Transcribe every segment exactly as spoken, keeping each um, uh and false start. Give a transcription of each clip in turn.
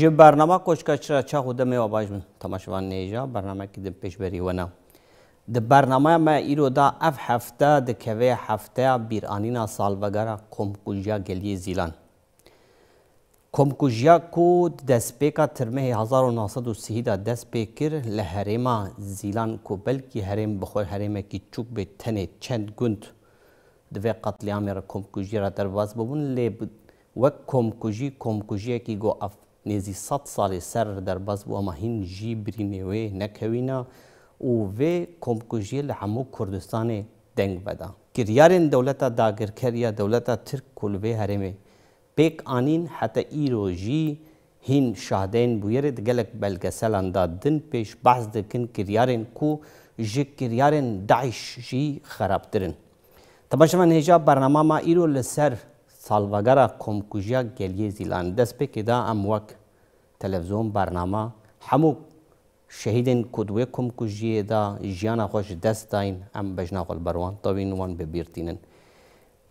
Bernama Koçka Çira, çax û demê we baş bin. Temaşevan nêja, bernamekî din pêşberî we ne. Di bernameya me îro de ev hefte dikeve hefteya bîranîna salvegera komkujiya Geliyê Zîlan. Komkujiya ku di destpêka tirmehê hezar û neh sed û sî de dest pê kir li herêma Zîlan ku belkî herêm bi xwe herêmekî çûk bê, tenê çend gund di vê qetlîamê re komkujiyê re derbas bibûn, lê bi-, wek komkujî, komkujiyekî ku ev nêzî sed salê ser derbas bû, ema hîn jî birînê wê nekewîna û vê komkujiyê li hemû Kurdistanê deng veda. Kiryarên dewleta dagirker ya dewleta Tirk ku li vê herêmê pêk anîn, heta îro jî hîn şahdeyên bûyerê di gelek belgeselan de din pêş behs dikin kiryarên ku ji kiryarên DAIŞ jî xerabtir in. Temaşevan hêja, bernama me îro li ser salvegera komkujiya Geliyê Zîlan. Destpêkê de em wek televizyon bernama hemû şehîdên ku di wê komkujiyê de jiyana xwe ji dest dayîn, em bejna xwe li ber wan tewîn, wan bi bîr tînin.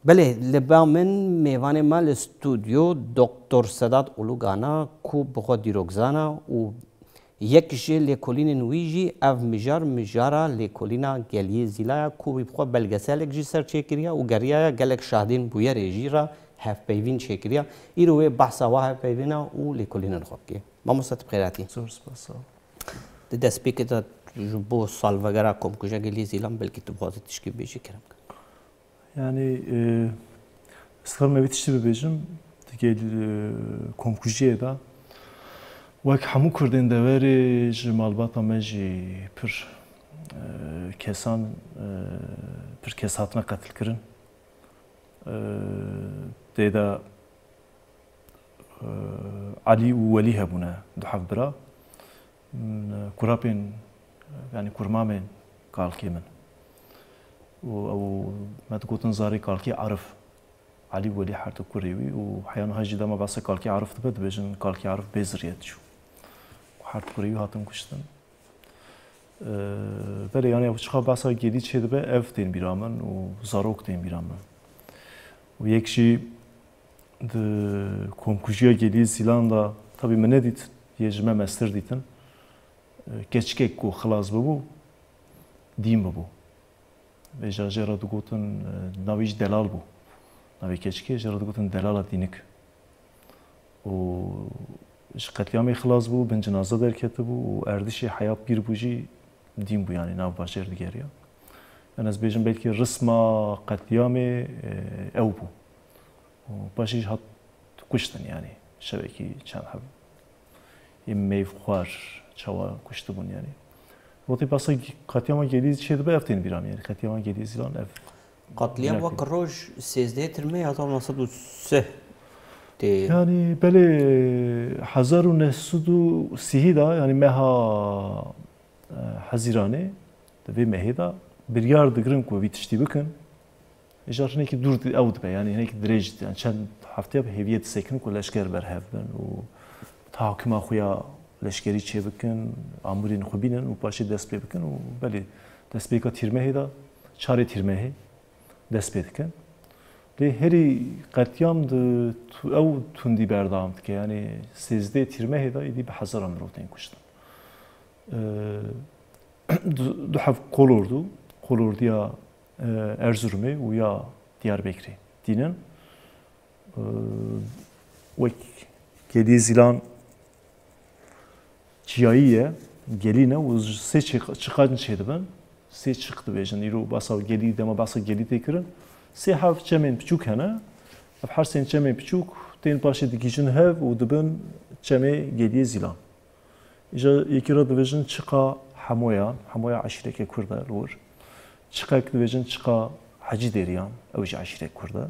Belê, li ba min mêvanê me li stûdyo Doktor Sedat Ulugana ku bi xwe dîrokzan e û yek ji lêkolînên wî jî ev mijar, mijara lêkolîna Geliyê Zîla ye ku wî bi xwe belgeselek jî ser çêkiriye û geriyaye gelek şahdên bûyerê jî re hevpeyvîn çêkiriye. Îro wê behsa wa hevpeyvîna û lêkolînên xwe bike. Mamoste, tu bi xêr hatî. Zor spas, sağ ol. Di destpêkê de ji bo salvegera komkujiya Geliyê Zîlan belkî tu bixwazî tişkî bêjî, kerem kir. Yani, e, ez dixwazim vê tiştî bibêjim, di gel-, e, komkujiyê de wek hemû Kurdên deverê ji malbata me jî pir, e, kesan, e, pir kes hatine qetilkirin. E, tê de, e, Elî û Welî hebûne, du hev bira. Min, e, kurapên, yani kurmamên kalkê min. Û ew me digotin zarê kalkê Arif. Elî Welî her du kurê wî û heya niha jî dema behsa kalkê Arif dibe, dibêjin kalkê Arif bê ziriyet çû. Û her du kurê wî hatin kuştin. Ee, belê, yani, ev çiqa behsa Gelî çêdibe, ev tên bîra min û zarok tên bîra min. Û yek jî di komkujiya Gelî Zîlan de, tabî min nedît, yê ji me mestir dîtin. Ee, keçikek ku xilas bibû, dîn bibû. Vêca jê re digotin, e, navê jî delal bû. Navê keçikê jê re digotin delala dînik. Û ji qetlîamê xilas bû, bin cinaze derketibû û erdişê heya pîr bû jî dîn bû, yanî nav bajêr digeriya. Yanî ez bêjim belkî risma qetlîamê, e, ew bû. Û paşê jî hat kuştin, yanî şevekî çend heb ê meyv xwar çawa kuştibûn, yanî. Wextê behsa qetlîama Gelî çêdibe, ev tên bîra min, yanî qetlîama Gelî Zîlan ev. Qetlîam wek roj sêzdehê Tirmeyê hezar û neh sed û sih tê. Yanî belê, hezar û neh sed û sî de, yanî meha, e, Hezîranê, di vê mehê de biryar digirin ku vî tiştî bikin. Îcar hinekî dûr di-, ew dibe, yanî hinekî dirêj, yani çend hefteya bi hêviyê disekin ku leşker berhev bin û tahakkuma xwe ya leşkerî çêbikin, amûrên xwe bînin û paşê dest pê bikin û belê destpêka Tîrmehê de, çarê Tîrmehê dest pê dikin. Lê herî qetlîam di tu-, ew tundî berdewam dike, yanî sêzdehê Tîrmehê de êdî bi hezaran mirov tên kuştin. Ee, du, du hev kolordu, kolordiya, e, Erzurumê û ya Diyarbekirê tînin. Ee, wek Gelî Zîlan çiyayî ye, gelî ne û sê çiq-, çiqan çêdibin. Sê çiq dibêjin. Îro behsa gelî, dema behsa gelî tê kirin. Sê hev çemên piçûk hene. Ev her sên çemên piçûk tên paşê digihîjin hev û dibin çemê Geliyê Zîlan. Îja yekî re dibêjin çiqa Hemoyan, Hemoya eşîreke Kurd e li wir. Çiqek dibêjin çiqa Hecî Dêriyan, ew jî eşîrek Kurd e.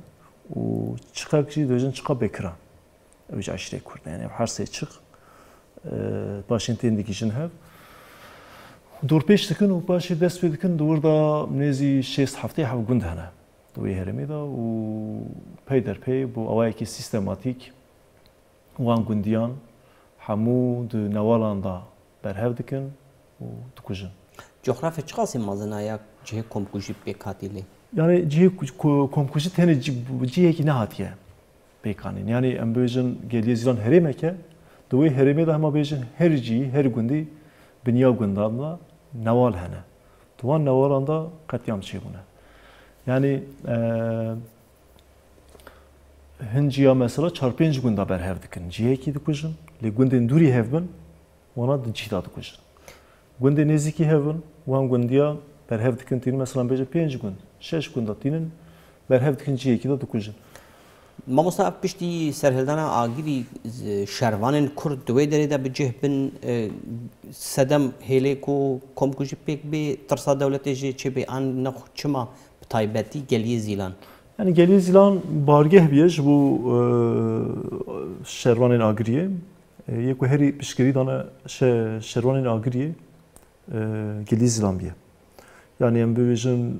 Û çiqek jî dibêjin çiqa Bekiran, ew jî eşîrek Kurd e. Yanî ev her sê çiq, e, paşên tên digihîjin hev. Dorpêç dikin û paşê dest pê dikin, di wir de nêzî şêst heftê hev gund hene di wê herêmê de û pey der pey bo awayekî sîstematîk wan gundiyan hemû di newalan de berhev dikin û dikujin. Coxrafya çiqasî mezin e ya cihê komkujî pêk hatî lê? Yanî cihê ku-, ku-, komkujî tenê ci-, cihekî nehatiye pêkanîn. Yanî em bibêjin Geliyê Zîlan herêmek e, Di wê herêmê de hema bêjin her cî, her gundî binya gundan de newal hene. Di wan newalan de qetlîam çêbûne. Yanî, e, hin ciya mesela çar pênc gunda berhev dikin. Cihekî dikujin, lê gundên dûrî hev bin, wana di cî de dikujin. Gundên nêzîkî hev in, wan gundiya berhev dikin tînin, mesela bêje pênc gund, şeş gunda tînin, berhev dikin cihekî de dikujin. Mamosta, ev piştî serhildana Agirî, z-, şervanên Kurd di wê derê de bi cih bin, e, sedem hêlê ku komkujî pêk bê, tirsa dewletê jê çêbê, an nexwe çima bi taybetî Geliyê Zîlan? Yanî Geliyê Zîlan bargeh bûye ji bo, e, şervanên Agiriyê. E, yê ku herî piştgirî dane şe-, şervanên Agiriyê, e, Geliyê Zîlan bûye. Yanî em bibêjin,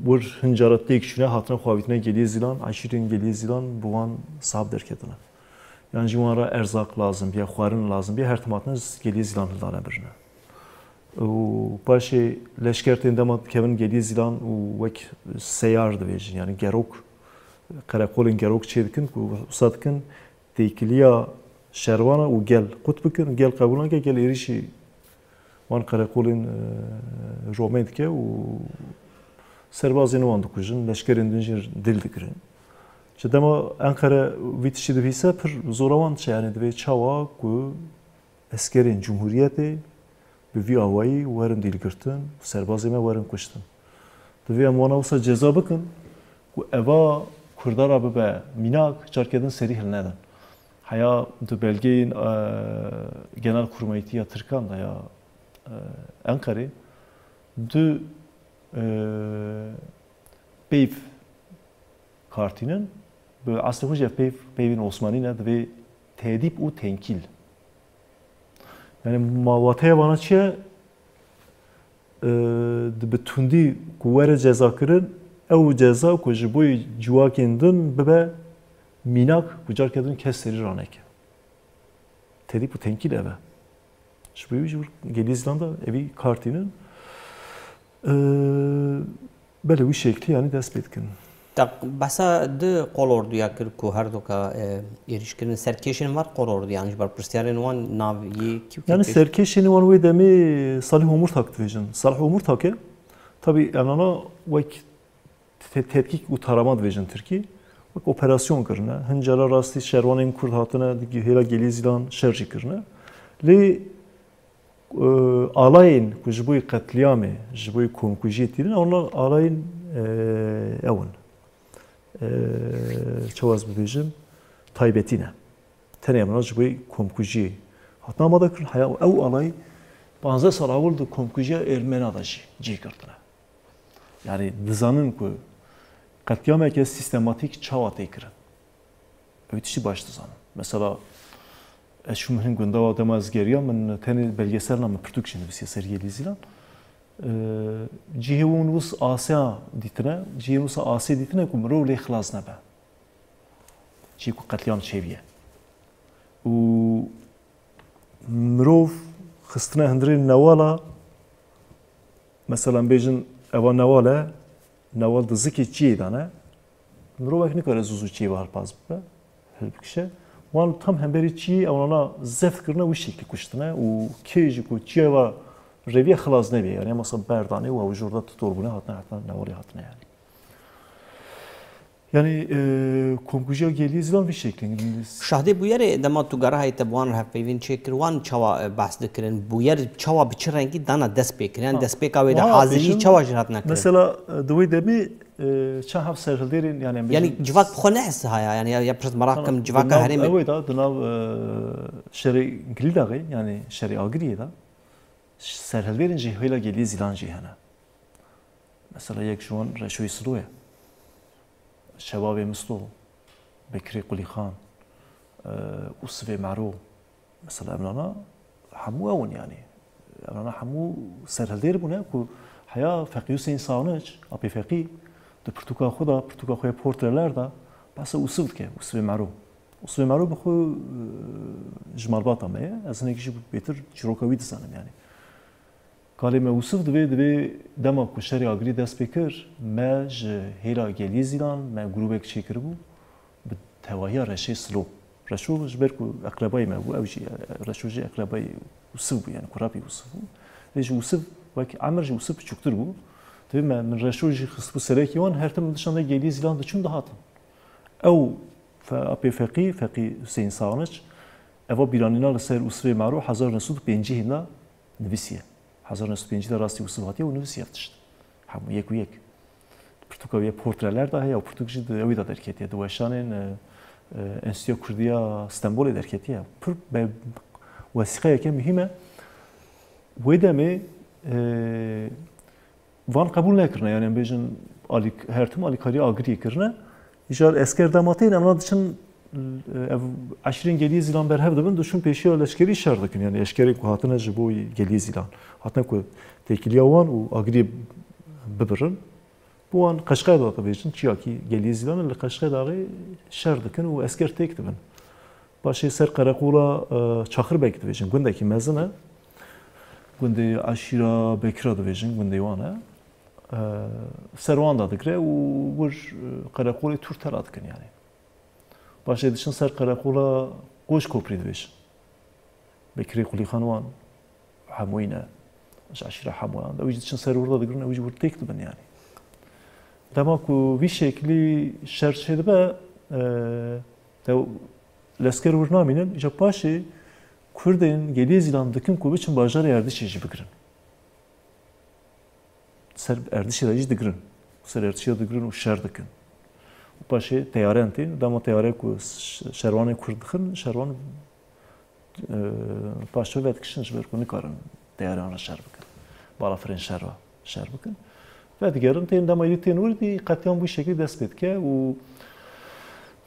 wir hin cara têk çûne, hatine xwavîtine Geliyê Zîlan, eşîrên Geliyê Zîlan bi wan sab derketine. Yan jî wan re erzaq lazim bûye, xwarin lazim bûye, her tim hatine Geliyê Zîlan hildane birine. Û paşê leşker tên dema dikevin Geliyê Zîlan û wek seyar dibêjin, yanî gerok, qereqolên gerok çêdikin ku wisa dikin têkiliya şervana û gel qut bikin, gel qebûl nake, gel êrîşî wan qereqolên, e, Romê dike û serbazên wan dikujin, leşkerên din jî dîl dikirin. Ji dema Enqere vî tiştî dibîse, pir zora wan diçe, yanî divê çawa ku eskerên Cumhuriyetê bi vî awayî werin dîlgirtin û serbazê me werin kuştin. Divê em wana wisa ceza bikin ku eva Kurda re bibe mînak, carke din serî hilnedin. Heya di belgeyên, e, Genelkurmayîtiya Tirkan de ya, e, Enqerê du, e, peyv kartînin, bi eslê xwe jî ev peyv, peyvên Osmanî ne, divê tedîb û tenkîl. Yanî ma wateya vana çi ye? E, di bi tundî ku were cezakirin, ew ceza ku ji bo civakên din bibe mînak, ku carke din kes serî raneke. Tedîb û tenkîl ev e. Ji bo wî jî Gelî Zîlan de evî kartînin. E, belê wî şeklî yanî dest pê dikin. Te behsa di kolorduya kir ku her doka, e, êrîşkirin serkêşên var kolordu, yanî ji berpirsiyarên wan nav yê kî û Yanî kê kêş? Serkêşên wan wê demê Salih Omurtak dibêjin. Salih Omurtak e. Tabî enana wek te-, tetkîk û tarama dibêjin tirkî. Wek operasyon kirine. Hin cara rastî şerwanên Kurd hatine, di hêla Gelî Zîlan şer jî kirine. Lê, e, alayên ku ji bo qetlîamê, ji bo komkujiyê tînin, onlar alayên, e, ew in. E, çawa ez bibêjim? Taybetî ne. Tenê em ji bo komkujiyê hatine amade kirin. Heya ew alay panzdeh sal ewil di komkujiya Ermena de jî cî girtine. Yanî dizanin ku qetlîameke sîstematîk çawa tê kirin. Ew tiştî baş dizanin. Mesela, ez çûm hin gunda wa dema ez geriya, min tenê belgesel na, min pirtûk jî nivîsiye ser Gelî Zîlan. Ee, cihê win wis aseya dîtine, cihê wisa asê dîtine ku mirov lê xilas nebe. Cihê ku qetlîam çêbûye. Û mirov xistine hundirê newala, mesela, em bêjin eva newal e, newal di zikê çiyê de ne, mirovek nikare zû zû çiyê ve hilpas bibe, hilbikişe. Wan tam hemberî çiyê ewnana zeft kirine, wî şeklî kuştine û kê jî ku çiyê ve reviye xilas nebîye. Yanî, mesela, berdanê û ew jor de tutor bûne, hatine, hatine newalê hatine, yanî. Yanî, e, komkujiya Gelî Zîlan vî şeklî. Şahdê Bûyerê dema tu gerahayî te bi wan re hevpeyvîn çêkir, wan çawa, e, behs dikirin? Bûyer çawa, bi çi rengî dana dest pê kirin? Yan Ha. destpêka wê de Wiha hazirî pêşin çawa jî hatine kirin? Mesela, e, di wê demê, e, çend hev serhildêrên, yanî em Yanî bêjin civak bi xwe nehisiha ya, yanî ya, ya pirs meraq Tamam. kim, civaka Di nav herêmê. Ew ê de, di nav, e, şerê Gilîdaxê, yanî şerê Agiriyê de, serhildêrên ji hêla Gelî Zîlan jî hene. Mesela yek ji wan Reşoyê Silo ye. Şebabê Mislo, Bekirê Qulîxan, e, Usivê Mero. Mesela emlana hemû ew in yanî. Emlana hemû serhildêr bûne ku heya Feqî Huseyîn Sawniç, Apê Feqî, di pirtûka xwe de, pirtûka xwe ya Portreler de behsa Usiv dike, Usivê Mero. Usivê Mero bi xwe, e, ji malbata me ye. Ez hinek jî bêtir çîroka wî dizanim yanî. Kalê me Ûsiv divê, divê dema ku şerê Agirî dest pê kir, me ji hêla Geliyê Zîlan, me grûbek çêkiribû, bi tevahiya Reşê Silo, Reşo ji ber ku eqrebayê me bû, ew jî, e, Reşo jî eqrebayê Ûsiv bû, yani kurabî Ûsiv bû. Lê ji Ûsiv, wek Emir ji Ûsiv piçûktir bû. Tabii me, min Reşo jî xistbû serekî wan, her tim dişan de Geliyê Zîlan diçûn dihatin. Ew fe-, apê Feqî, Feqî Hüseyin Sağniç, eva bîranîna li ser Ûsivê Mero hezar neh sed û pêncî hêna nivîsiye. Hezar neh sed û pêncî de rastî Ûsiv hatiye û nivîsiye ev tişt. Hemû yek û yek. Pirtûka wî portreler de heye û pirtûk jî di ewî de derketiye. Di weşanên, e, e, Enstîtuya Kurdî ya Stenbolê derketiye. Pir be-, wesîqeyeke muhîm e. Wê demê, e, van qebûl nekirine. Yani em bêjin alîk-, her tim alîkariya Agiriyê kirine. Îcar esker dema tên, em diçin, e, ev eşîrên Geliyê Zîlan berhev dibin, diçûn pêşiya leşkerî şer dikin. Yani eşkerên ku hatine ji bo Geliyê Zîlan. Hatine ku têkiliya wan û Agiriyê bibirin. Bi wan Qeşqe Daxê dibêjin, çiyakî Geliyê Zîlan e, li Qeşqe Daxê şer dikin û esker têk dibin. Paşê ser qereqola, e, Çaxirbek dibêjin, gundekî mezin e. Gundê eşîra Bekira dibêjin, gundê wan e. E, ser wan de digire û wir, e, qereqolê Tûrtela dikin yani. Paşê diçin ser qereqola Qoşkoprî dibêjin. Bekirê Qulîxan wan Hemoyî ne. Ji eşîra Hemoyan de. Ew jî diçin ser wir de digirin, ew jî wir têk dibin yani. Dema ku vî şeklî şer çêdibe, e, de lesker wir namînin, îca paşê Kurdên Geliyê Zîlan dikin ku biçin bajarê Erdişê jî bigirin. Ser Erdişê de jî digirin. Ser Erdişê de digirin û şer dikin. Û paşê teyareyan tên, dema teyare ku ş-, şerwanên Kurd dixin, şerwan, e, paşê vedikişin ji ber ku nikarin teyareyan re şer bikin. Balafirên şer re şer bikin. Vedigerin, tên dema êdî tên wir dî, qetlîam bu şekilî dest pê dike û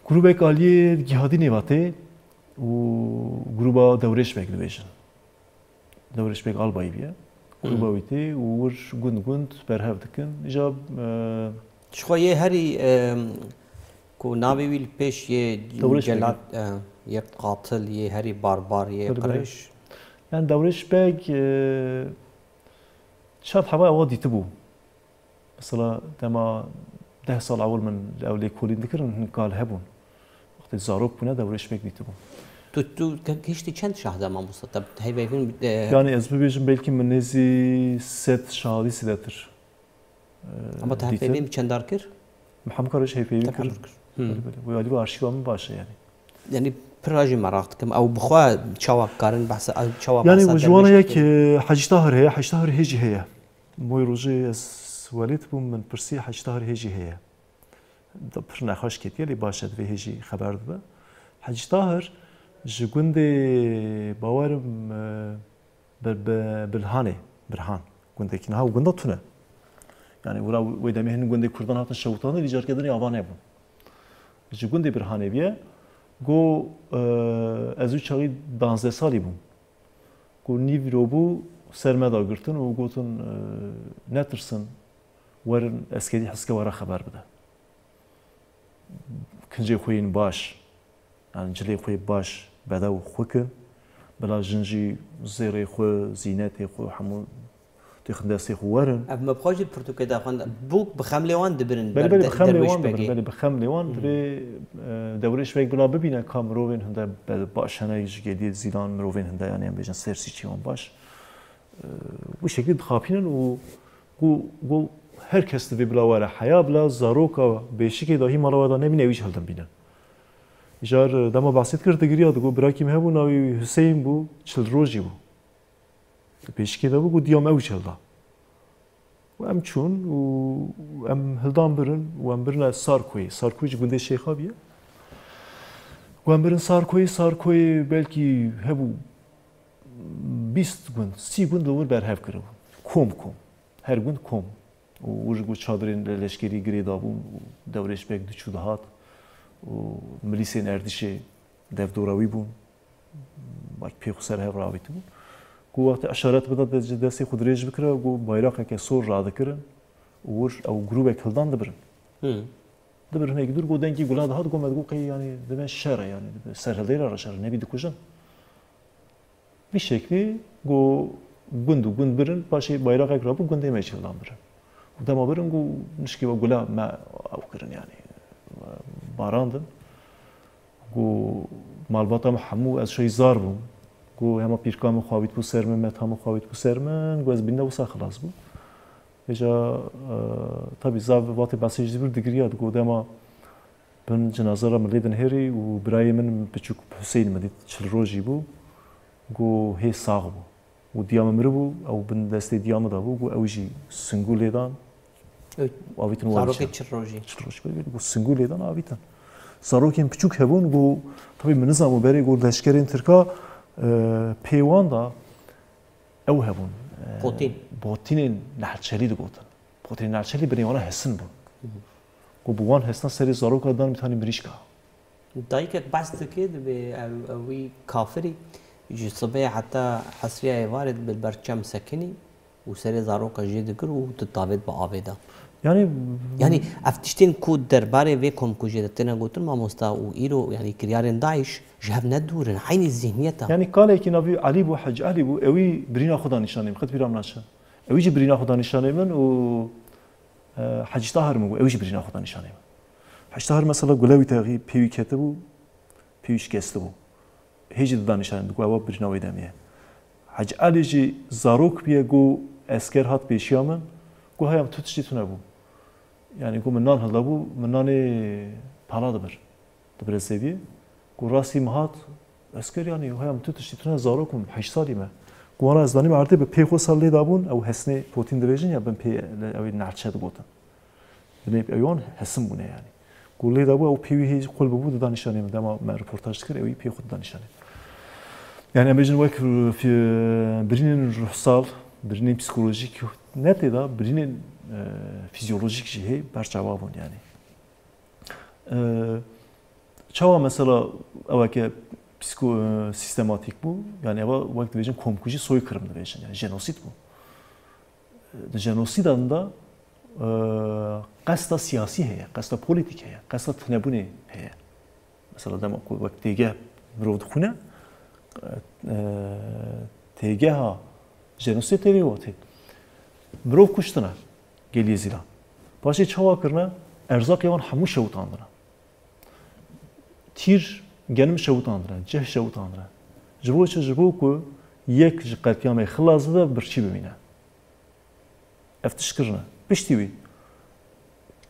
grûbek aliyê Gihadî Nêvatê û grûba Dewrêş Beg dibêjin. Dewrêş Beg Albayî bûye. Grûba wî tê û wir gund gund berhev dikin. Îja, e, Ji xwe yê herî, e, ku navê wî li pêş yê Dewrêş Beg. Celat, e, yê qatil, yê herî barbar, yê Belê, belê. Qirêj. Yani Dewrêş Beg, e, çend heba ewa dîtibû. Mesela dema deh sal ewil min li ew lêkolîn dikirin, hin kal hebûn. Wextê zarok bûne, Dewrêş Beg dîtibû. Tu, tu ke-, gihiştî çend şahda mamosta? Te heyveyvin, e, Yani ez bibêjim belkî min nêzî sed şahadî zêdetir, e, Ama te dîtin. Hevpeyvên çendar kir? Min hemkar ji hevpeyvî Te kir. Hemkar kir. Hmm. Belê, belê. Wê alî arşîva min baş e yani. Yani pira jî meraq dikim. Ew bixwe çawa karin behsa, ew çawa Yani behsa û ji wana derwêş yek, dikin. E, Hecî Tahir heye, Hecî Tahir hêjî heye. Moy rojê ez welêt bûm, min pirsî Hecî Tahir hêjî heye. Da pir nexweş ketiye, lê baş e, divê hêjî xeber dibe. Hecî Tahir ji gundê, bawerim, e, Bil-, Bi-, Bilhanê, Birhan. Gundekî niha gunda tune. Yani wira wê demê hin gundê Kurdan hatin şewitandin, îcarkê dinê ava nebûn. Ji gundê Birhanê bûye, got, e, ez û çaxî danzdeh salî bûm. Ku nîv îro bû, ser me da girtin û gotin, e, netirsin, werin eskerî heske we re xeber bide. Kincê xwe yên baş, yani cilê xwe yê baş bedew xwe kin, bila jin jî zêrê xwe, zînetê xwe, hemû têxin destê xwe werin. Ev me bi xwe jî pirtûkê de xwend. Bûk bi xemlê wan dibirin Belê, ber belê, de-, bi xemlê Derwêş wan dibirin, Begê. Belê, bi xemlê wan Hmm. divê, e, Dewrêş Beg bila bibîne ka mirovên hinde be-, baş hene ji Geliyê Zîlan, mirovên hinde, yani em bêjin sersîçiyê wan baş. E, bu şekilde dixapînin û ku, ku her kes divê bila were heya, bila zaroka bêşikê dahî mala we de nemîne, wî jî hildin bînin. Îcar, e, dema behsê dikir, digiriya, digot, birakî min hebû, navê wî Huseyîn bû, çil rojî bû. Di pêşikê de bû, got, diyam ew çil da. Û em çûn û em hildan birin û em birine Sarkoyê. Sarkoyê ji gundê Şêxa bûye. Û em birin Sarkoyê, Sarkoyê belkî hebû bîst gund, sî gund li wir berhev kiribû. Kom kom. Her gund kom. Û wir ku çadirên le-, leşkerî girê dabûn û Dewrêş Beg diçû dihat û milîsên Erdîşê devdora wî bûn. Bak pê xwe ser hev ravîtibû. Ku wextê işaret bida de-, destê xwe dirêj bikira, ku bayraqeke sor radikirin û wir ew grûbek hildan dibirin. Hı. Dibirin hêk dûr, ku dengê gula dihat, ku me digot qey, yani, dibe şer e, yani, dibe serhildêra re şer e, nebî dikujin. Vî şeklî got gund û gund birin, paşê bayraqek rabû gundê me çildan birin. Û dema birin got nişkî we gula me ew kirin, yani barandin. Got Malbata min hemû ez şayî zar bûm. Ku hema pîrka min xwe avît bû ser min, meta min xwe avît bû ser min, ku ez bînde wisa xilas bûm. Vêca, e, tabî zav vatê behsê jî zî bir digiriya, digo dema bin cenaza re min lê dinihêrî û birayê min biçûk Huseyîn min dît çil rojî bû, ku hê sax bû. Û diya min miribû, ew bin destê diya min de bû, ku ew jî singû lê dan. Ew Avîtin wan zarokê çi? Çil rojî. Çil rojî, belê, belê, ku singû lê dan avîtin. Zarokên piçûk hebûn, ku tabî min nizam û berê ku leşkerên Tirka, e, pê wan da ew hebûn. E, Potîn. Botînên nehlçelî digotin. Botînên nehlçelî binê wana hesin bûn. Ku bi wan hesna serê zaroka dan mitanî mirîşka. Dayikek behs dike, dibê ew, ew wî kafirî ji sibê heta hesriya êvarê dibe li ber çem sekinî û serê zaroka jê digir û ditavêt bi avê de. Yani, Yani ev tiştên ku derbarê vê komkujê de têne gotin mamosta û îro, yani kiryarên DAIŞ ji hev ne dûr in, eynî zihniyet e. Yani kalekî navî Elî bû, Hecî Elî bû, ewî birîna xwe da nîşanê min, qet bîra min naçe. Ewî jî birîna xwe da nîşanê min û, e, Hecî Tahir min bû, ewî jî birîna xwe da nîşanê min. Hecî Tahir mesela gule wî texî pê wî ketibû, pê wî şikestibû. Hê jî dida nîşanê min, digo ewa birîna wê demê ye. Hecî Elî jî zarok bûye, got esker hat pêşiya min, got heyam tu tiştî tune bû. Yani got min nan hildabû, min nanê pala dibir. Dibire zeviyê. Got rastî min hat, esker yani heyam tu tiştî tune, zarok im, heşt salî me. Got wana ez danî me erdê bi pê xwe sal lê dabûn, ew hesnê potîn dibêjin ya bin pê ew ê nehlçe digotin. Binê ew wan hesin bûne yani. Ku lê dabû ew pê wî hê qul bûbû dida nîşanê min. Dema me reportaj dikir, ew wî pê xwe dida nîşanê min. Yani em bêjin wek fi-, birînên ruhsal, birînên psikolojik ne tê de, birînên, e, fizyolojik jî hê ber çawa bûn yani. E, çawa mesela eweke psiko-, e, sîstematîk bû? Yani ewa wek dibêjin komkujî soykırım dibêjin, yani jenosid bû. Di jenosîdan de, e, qesta siyasî heye, qesta polîtîk heye, qesta tunebûnê heye. Mesela dema ku wek têgeh mirov dixwîne, e, e, têgeha jenosîdê tê vê watê. Mirov kuştine geliyê Zîlan. Paşê çawa kirine? Erzaqê wan hemû şewitandine. Tîr genim şewitandine, cih şewitandine. Ji bo çi? Ji bo ku yek ji qetlîamê xilas bibe, birçî bimîne. Ev tişt kirine. Piştî wî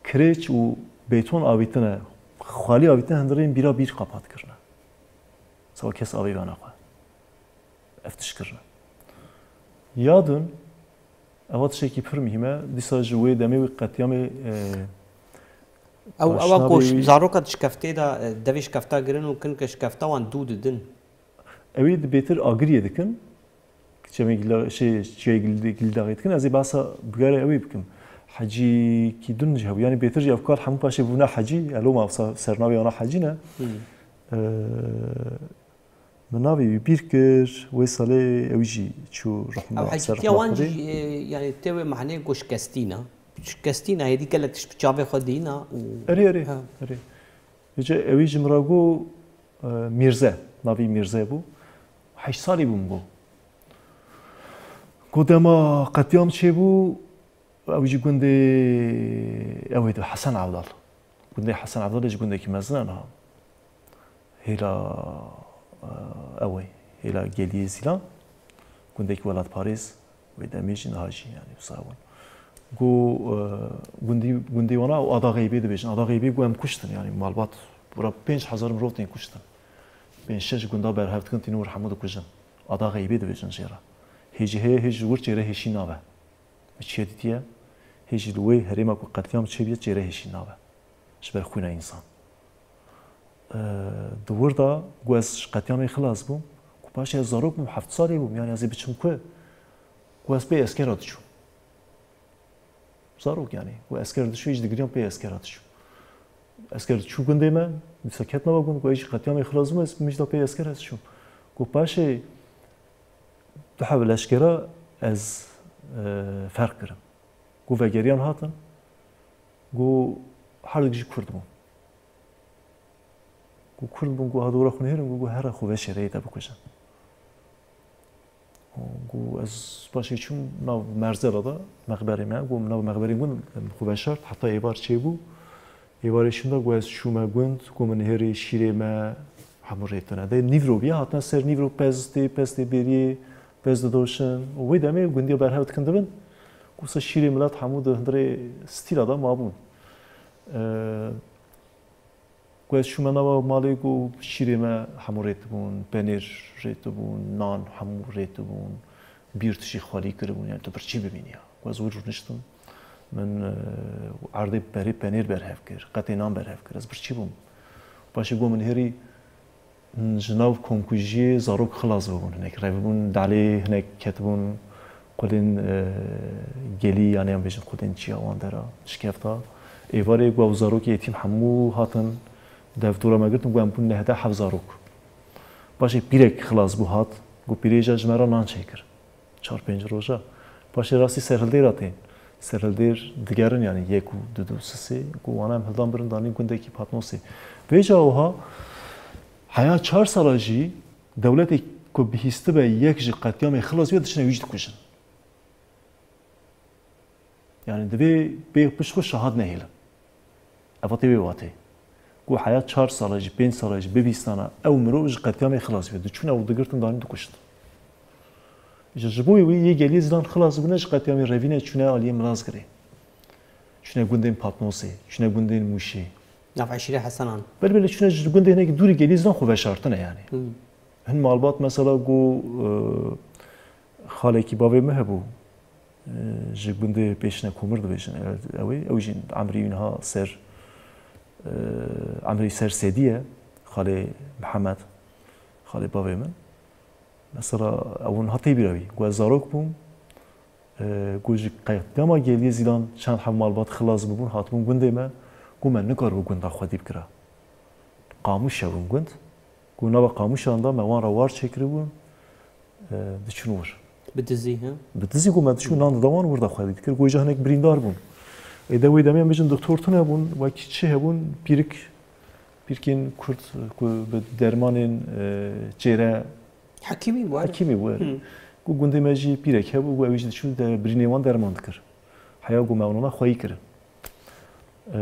kirêç û bêton avîtine, xalî avîtine, hundirên bîra bîr qapat kirine. Seba kes avê ve naxwe. Ev tişt kirine. Ya din, eva tiştekî pir muhîm e. Dîsa ji wê demê wî qetlîamê, e, Ew, ewa ku zaroka di şikeftê de, e, devê şikefta girin û kinke şikefta wan dû didin. Ew ê di bêtir agiriyê dikin. Çemê gilda-, şey, çiyayê gildi-, gildaxê dikin. Ez ê behsa bigare ew ê bikim. Hecî kî din jî hebû. Yani bêtir jî ev kar hemû paşê bûna hecî. Elo ma wisa sernavê wana hecî ne. Hmm. E, Min navê wî bîr kir, wê salê ew jî çû rehma Ew hekîtiya wan jî, e, yani tê wê mehnê ku şikestîna. Şikestîna, hêdî gelek tişt bi çavê xwe dîna û Erê, erê, Ha. erê. Vêce ewî ji min re got, e, Mîrze, navî Mîrze bû. Heşt salî bûm got. Got dema qetlîam çêbû, Ew jî gundê, ew ê di Hesen Evdal. Gundê Hesen Evdalê jî gundekî mezin e niha. Hêla, e, ew ê, hêla geliyê Zîlan. Gundekî welatparêz, wê demê jî niha jî, yani, wisa bûn. Got, e, gundî, gundê wana û Ada Xeybê dibêjin. Ada Xeybê got em kuştin, yani, malbat, bira pênc hezar mirov tên kuştin. Pênc şeş gunda berhev dikin, tînin wir hemû dikujin. Ada Xeybê dibêjin jê re. Hê jî heye, hê ji wir çêrehêşî nabe. Me çiye dîtiye, hê jî li wê herêma ku qetlîam çêbûye çêrehêşî nabe ji ber xwîna însan. Eee, di wir de ku ez ji qetlîamê xilas bûm, ku paşê ez zarok bûm, heft salî bûm, yani ez ê biçim ku, ku ez pê eskera diçûm. Zarok yani, ku esker diçû, hê jî digiriyan pê eskera diçû. Esker diçû gundê me, dîsa ket nava gund, ku ez jî qetlîamê xilas bûm, ez mijda pê eskera diçûm. Ku paşê Du heb leşkera ez, e, ferq kirim. Ku vegeriyan hatin, ku her dik jî Kurd bûn. Ku Kurd bûn, ku ha dora xwe nihêrin, ku, ku here xwe veşêreyê te bikujin. Ku ez paşê çûm nav merzera de, mexberê me, ku nav mexberê gund xwe veşart, heta êvar çêbû. Êvarê şûnda ku ez çûme gund, ku min nihêrî şîrê me, Hemû rêtine. Dê nîvro bîye, hatine ser nîvro pez tê, pez tê bêriyê, pez didoşin. Û wê demê gundiya berhev dikin dibin. Wisa şîrê milet hemû di hundirê stîla de mabûn. Ee, ku ez çûme nava malê, ku şîrê me hemû rêtibûn, penêr rêtibûn, nan hemû rêtibûn, bîr tijî xalî kiribûn, yani tu birçî bimînî ya. Ku ez wir rûniştim, min, e, erdê berê penêr berhev kir, qetê nan berhev kir, ez birçî bûm. Paşê got min hêrî, Ji nav komkujiyê zarok xilas bibûn hinek. Revîbûn dalê hinek ketibûn qulên, e, gelî, yan yan bêjin qulên çiya wan dera şikefta. Êvarê ku ew zarokê yetîm hemû hatin dev dora me girtin, ku em bûn neh deh heft zarok. Paşê pîrek xilas bû hat, ku pîrê jî ji me re nan çêkir. Çar pênc roja. Paşê rastî serhildêra tên. Serhildêr digerin, yani yek û du, du, sisê, ku wana em hildan birin danîn gundekî Patmosê. Vêca wiha heya çar sala jî dewletê ku bihîstibe yek ji qetlîamê xilas bîye, diçine wî jî dikujin. Yani divê bê pişt xwe şahad nehêlin. Eva tê wê watê. Ku heya çar sala jî, pênc sala jî bibîstana ew mirov ji qetlîamê xilas bî. Diçûn ew digirtin danî dikuştin. Ji, ji bo wê yê geliyê zilan xilas bûne ji qetlîamê revîne çûne aliyê Milazgirê. Çûne gundên Patmosê, çûne gundên Mûşê. Nav eşîrê Hesenan. Belê belê çûne ji gundê hinekî dûrî geliyê zilan xwe veşartine yani. Hmm. Hin malbat mesela ku, e, xalekî bavê min hebû, e, ji gundê Pêşine Komir dibêjin, e, ew ê, ew jî emrî wî niha ser, e, emrî ser sedî ye, xalê Mihemed, xalê bavê min. Mesela, ew niha tê bîra wî, ku ez zarok bûm, e, ku ji qetlîama Geliyê Zîlan çend heb malbat xilas bibûn, hatibûn gundê me, ku me nikaribû gunda xwedî bikira. Qamûş hebûn gund, ku nava qamûşan de me wan re war çêkiribûn, e, diçûn wir. Bi dizî, he? Bi dizî ku me diçûn nan dida wan wir de xwedî dikir, ku îja hinek birîndar bûn. Ê de wê demê em bêjin doktor tune bûn, wekî çi hebûn, pîrik, pîrkên Kurd ku bi dermanên, e, çêre Hekîmî bû, evet. Hekîmî bû, evet. Hı. Ku gundê me jî pîrek hebû, ku ew jî diçû de birînê wan derman dikir. Heya ku me wana xweyî kirin. E,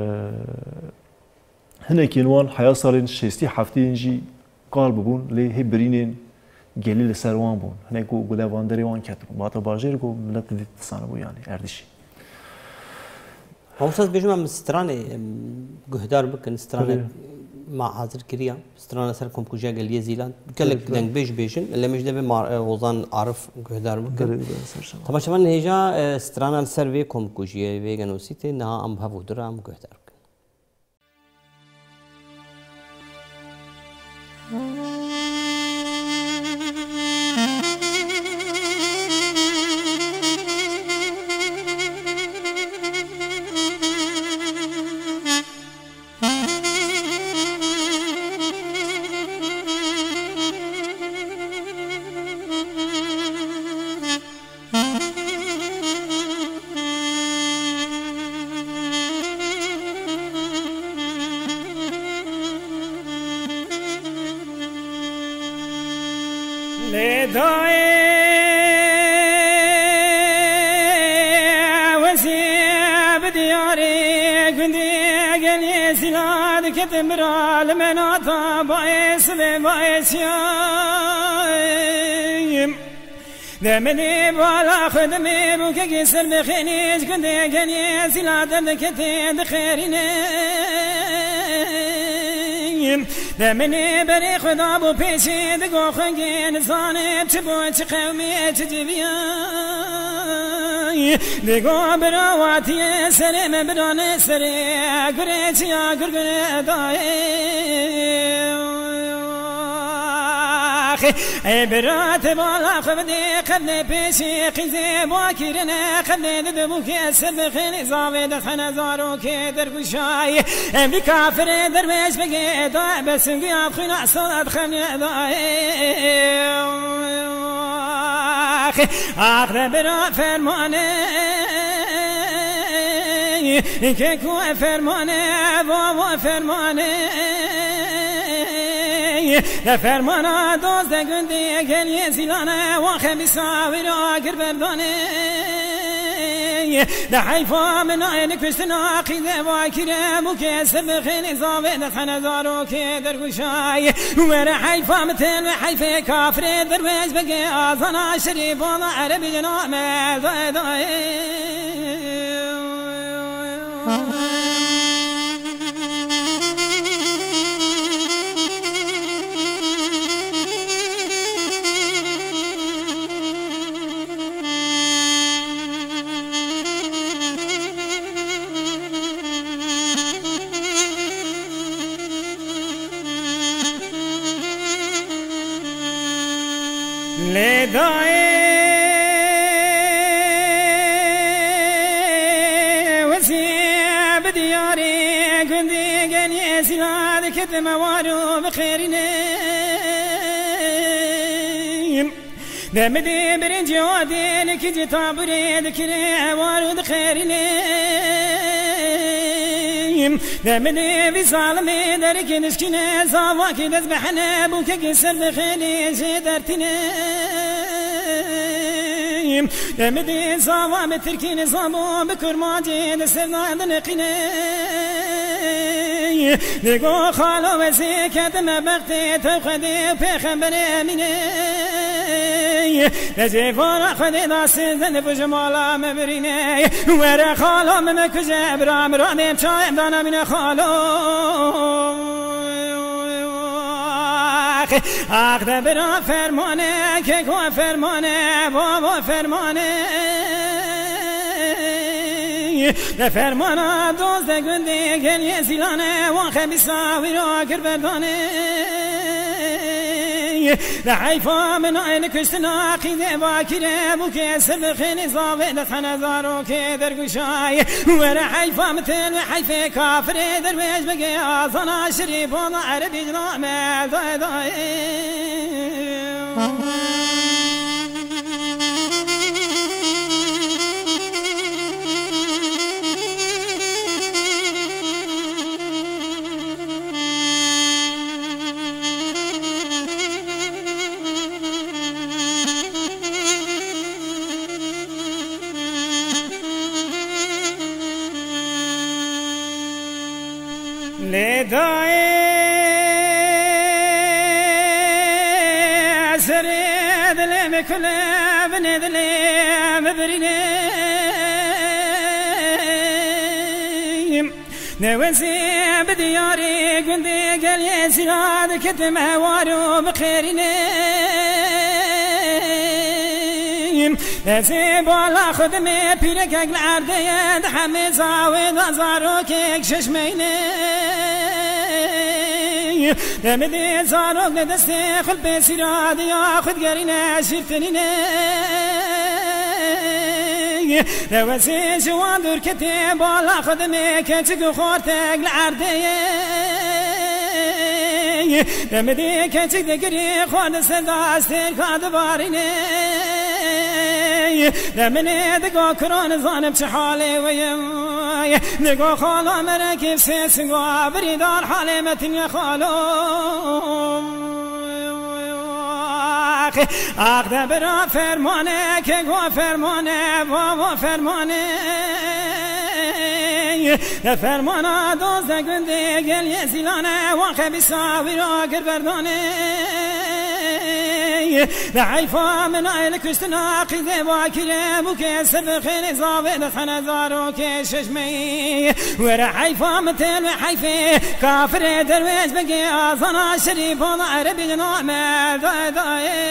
Hinekên wan heya salên şêstî heftî yên jî qal bibûn, lê hê birînên gelî li ser wan bûn. Hinek ku gule van derê wan ketibûn. Bata bajêr ku milet didît disanibû, yanî erdişî. Mamosta, ez bêjim em stranê, em, guhdar bikin, stranê Belê. ma hazir kiriya. Strana ser komkujiya Geliyê Zîlan. Gelek Belê, belê. dengbêj bêjin. Lê min jî devê mar-, e, Hozan Arif guhdar bikin. Belê, belê, ser şema. Temaşevan hêja, e, strana li ser vê komkujiyê, vê genosîtê, niha em bi hev û du re em guhdar bikin. Lê dayê wezî bi diyarê gundê gelê Zîla diketin bira li menata baês ve baêsiyayim. Demini bala xwe demê bûkekî ser bixênî ji gundê gelê Zîla derdiketê dixêrîne. Demini berê xwe dabû pêşî digo xwengê nizane çi bû çi qewmê çi civiyay. Digo bira watiye serê me birane serê gurê çiya gur gure dayê. Ê bira te bala xwe bidê qevnê pêşî qîzê bakirine qevnê dide bûkê ser bi xêlî zavê de xene zarokê derguşayî. Em vî kafirê derwêş bigê da besingiya xwîna salat xevnê dayê. Ax de bira fermane Keko fermane, baba fermane. De fermana doz de gundê gelê Zîlane, wa xebîsa wî ra gir berdane. De heyfa min ayê li kuştina qîzê vakire bû ke ser bi xêlê zavê de hene zarokê derguşay. Were heyfa min tên ve heyfê kafirê derwêj bege azana şerîf ola erebî cina me daye daye. Lê dayê wezî bi diyarê gundê genê sîla diketime war û bixêrîne. Demidê birinci adê li kicî taburê dikire war û dixêrîne. Demidê vî zalimê derikê dişkîne zavakî dest bi hene bûkekî ser bi xêlê jê dertîne. Demidê zava bi tirkî nizamo bi kurmancê di ser nadin qîne. Lê go xalo wezê ketime bextê te xwedê pêxemberê emîne. Necê vara xwedê da sêzdeh nifû ji mala me birîne. Were xalo min me kuje bira min radê çayê dana mîne xalo. Ax de bira fermane keko fermane babo fermane. De fermana doz de gundê geliyê zîlane wan xebîsa wî ra kir berdane. De heyfa min ayê li kuştina qîzê bakire bûkê ser bi xêlê zavê de hene zarokê derguşay. Were heyfa min tên ve heyfê kafirê derwêj bege azana şirî bona erebî cina me daye daye. Lê dayê serê dilê min kule binê dilê min birîne. Newezê bi diyarê gundê geliyê zîla diketime war û bixêrîne. Ez ê bala xwe dimê pîrekek li erdê ye, di hemê zawê de zarokek şeş meyne. Demidê zarok li destê xwe li pê sîra diya xwe digerîne, şîr tinîne. Newezê ji wan dûr ketê, bala xwe dimê keçik û xortek li erdê ye. Demidê keçik digirî xwe di ser da stêrka dibarîne. Deminê digo kuro nizanim çi halê we ye. Digo xalo merekî sêsingo birîndar halê me tîne xalo. Ax, ax de bira fermane, keko fermane, babo fermane. De fermana doz de gundê geliyê zîlane, wan xebîsa wî ra kir berdane. De heyfa min ayê li kuştina qîzê bakire bûkê ser bi xêlê zavê de hene zarokê şeş meyî. Were heyfa min tên ve heyfê kafirê derwêj bege azana şerîf ola erebî cina me daye daye.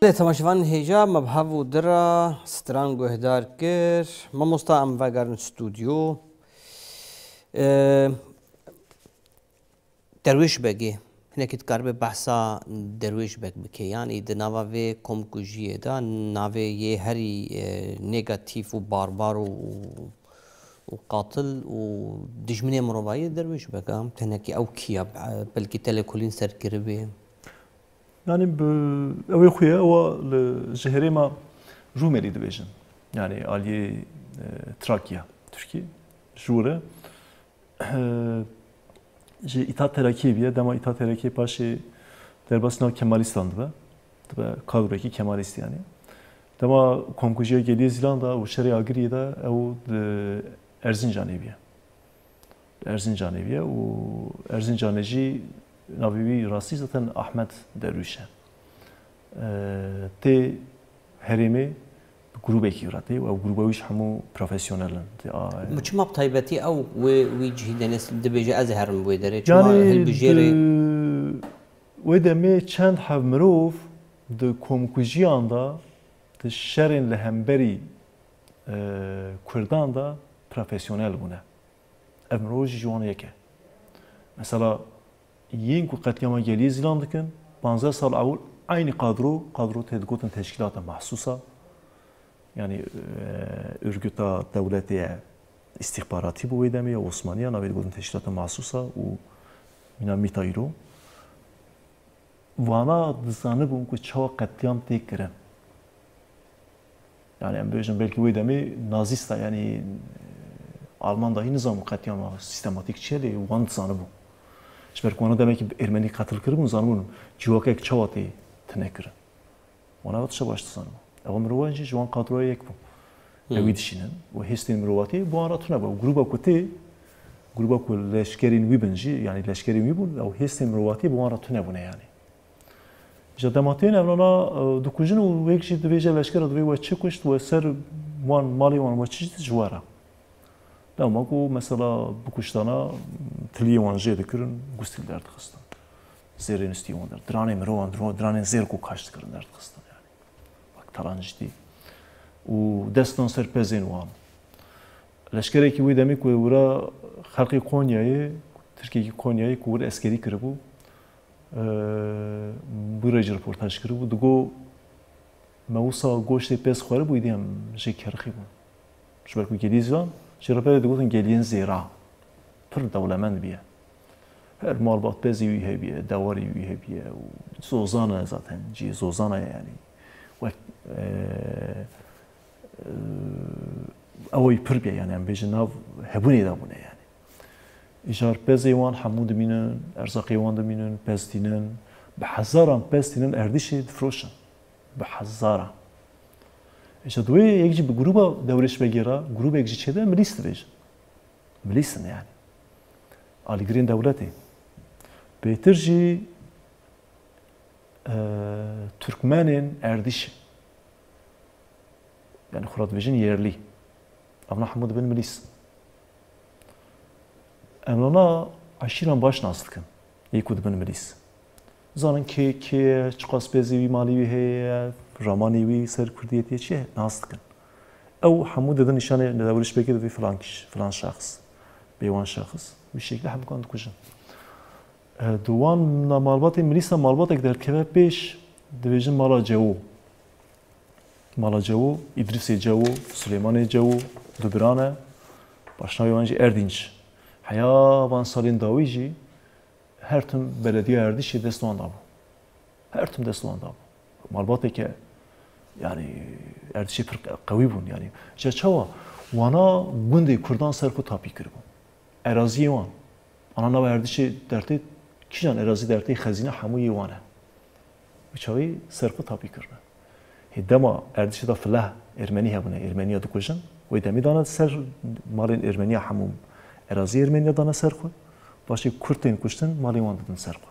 Lê temaşevan hêja me bi hev û dira stran guhdar kir. Mamosta em vegerin stûdyo. Ee, Derwêş Begê, hinekî dikaribe behsa Derwêş Beg bike. Yanî di nava vê komkujiyê de navê yê herî, e, negatîf û barbar û, û qatil û dijminê mirovayî Derwêş Beg e. Tenekî ew kî ye? Belkî te lêkolîn ser kiribe. Yanî bi, ew ê xwe ye, ewa li, ji herêma Rûmelî dibêjin. Yanî aliyê, e, Trakya, Tirkî. Ji wir e. Ji Îttihat Terakî bûye, dema Îttihat Terakî paşê derbasî nav Kemalîstan dibe. Dibe kadroyekî Kemalîst yanî. Dema komkujiya Geliyê Zîlan de û şerê Agiriyê de ew di Erzincanê bûye. Di Erzincanê bûye û Erzincanê jî navê wî rastî zaten Ahmet Derwîş e. Tê herêmê bi grûbekî re tê û ew grûba wî jî hemû profesyonel in. Tê a- Mi çima bi taybetî ew wê wî cihî Deniz dibêje ez ê herim wê derê? Çima Yanî hilbijêrê? di-, wê demê çend hev mirov di komkujiyan de, di şerên li hemberî, e, Kurdan de profesyonel bûne. Ev mirov jî ji wan yek e. Mesela, yên ku qetlîama Geliyê Zîlan dikin, panzdeh sal ewil eynî kadro, kadro tê digotin teşkîlata mahsûsa, yanî, e, örgüta dewletê ye, îstîxbaratî bû wê demê ya Osmaniya, navê digotin teşkîlata mahsûsa û mîna mîta îro. Vana dizanibûn ku çawa qetlîam tê kirin. Yani em bêjin belkî wê demê nazîsta, yani Alman dahî nizanibû qetlîama sîstematîk çi ye, lê wan dizanibû. Ji ber ku wana demekî Ermenî qetil kiribûn, zanibûn civakek çawa tê tune kirin. Wana ev tişta baş dizanibû. Ewa mirovan jî ji wan kadroya yek bû. Hmm. Ewî dişînin û hêstên mirovatiyê bi wan re tune bû. Ew grûba ku tê, grûba ku leşkerên wî bin jî, yani leşkerên wî bûn, ew hêstên mirovatiyê bi wan re tune bûne yani. Ji dema tên evnana, e, dikujin û wek jî divêje leşkera divê we çi kuşt, we ser wan, malê wan, we çi ji we re. Dema ku mesela bikuştana tiliyê wan jê dikirin, gustî li derdixistin. Zêrên stî wan der. Diranê mirovan, diro-, diranên zêr ku kaş dikirin derdixistin yani. Bak talan cidî. Û dest dan ser pezên wan. Leşkerekî wê demê ku wira xelkê Konyayê, Tirkiyekî Konyayê ku wir eskerî kiribû, e, wira jî reportaj kiribû. Digo me wisa goştê pez xwaribû, îdî em jê kerixî bûn. Ji ber ku gelî ziwan, jê re berê digotin geliyên zêra. Pir dewlemend bûye. Her malbat pezê wî hebiye, dewarê wî hebiye û zozan e zaten, cihê zozan e yani. Wek, e, e, ew pir bûye yani, em bêjin nav hebûnê de bûne yani. Îcar pezê wan hemû dimînin, erzaqê wan dimînin, pez tînin. Bi hezaran pez tînin erdîşê difiroşin. Bi hezaran. Îcar di wê yek jî bi grûba Dewrêş Begê re, grûbek jî çêde milîs dibêjin. Milîs in yani. Alîgirên dewletê. Bêtir jî, e, Türkmenên erdîşê. Yani xwe re dibêjin yerlî. Evna hemû dibin milîs. Evnana eşîran baş nas dikin. Yê ku dibin milîs. Zanin kê, kê ye, çiqas pezê wî malê wî heye, ramanê wî ser kurdiyetê çi ye, nas dikin. Ew hemû didin nîşanê li Dewrêş Begê dibê filan kişi, filan şexs, bêwan şexs. Wî şekilî hemûkan dikujin. E, di wan malbatê milîsa malbatek derdikeve pêş, dibêjin mala Cewo. Mala Cewo, Îdrîsê Cewo, Silêmanê Cewo, du bira ne. Paşnavê wan jî Erdînç. Heya van salên dawî jî her tim belediya Erdîşê dest wan dabû. Her tim dest wan dabû. Malbateke, yani, Erdîşê pir qewî bûn, yani. Ji çawa? Wana gundê Kurdan ser xwe tapî kiribûn. Eraziyê wan. Ana nava Erdîşê dertê, kîjan erazî dertê xezîne hemû yê wan e. Bi çaxî ser xwe tapî kirine. Hê dema Erdîşê de fileh Ermenî hebûne, Ermeniya dikujin. Wê demî dane ser malên Ermeniya hemû erazî Ermeniya dane ser xwe. Paşê Kurd tên kuştin, malê wan didin ser xwe.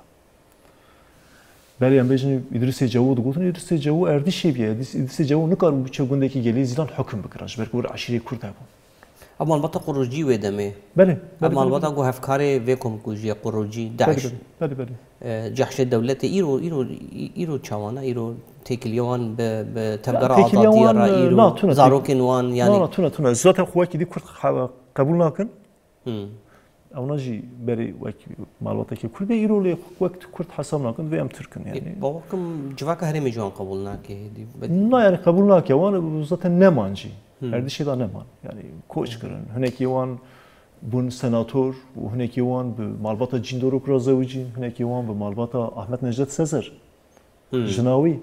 Belê em bêjin Îdrîsê Cewo digotin, Îdrîsê Cewo Erdîşê bûye. Îdrîs-, Îdrîsê Cewo nikaribû biçe gundekî gelê Zîlan hukm bikira. Ji ber ku wir eşîrê Kurd hebû. Ev malbata Qurocî wê demê. Belê, Ev belê, malbata belê. ku hevkarê vê komkujiye Qurocî, Belê, DAIŞ. belê, belê, belê. E, cehşê dewletê îro, îro, îro çawan e, îro têkiliya wan bi, bi Ya, tevgera têkiliya azadiya wan, re, e, îro na, tune, têk-, zarokên wan, yani. Na, na, tune, tune. Zaten xwe wekî dî Kurd xe-, qebûl nakin. Hmm. Ewna jî berê wek malbatekî Kurd bê, îro lê wek Kurd hesab nakin, vê em Tirk in, yani. E, bawer kim civaka herêmê ji wan qebûl nake, hêdî, be- Na, yani qebûl nake, wan zaten neman jî. Hmm. Erdîşê de neman. Yani koç kirin. Hinekî wan bûn senator û hinekî wan bi malbata Cîndorok re zewicîn, hinekî wan bi malbata Ahmet Necdet Sezer. Hmm. Jina wî,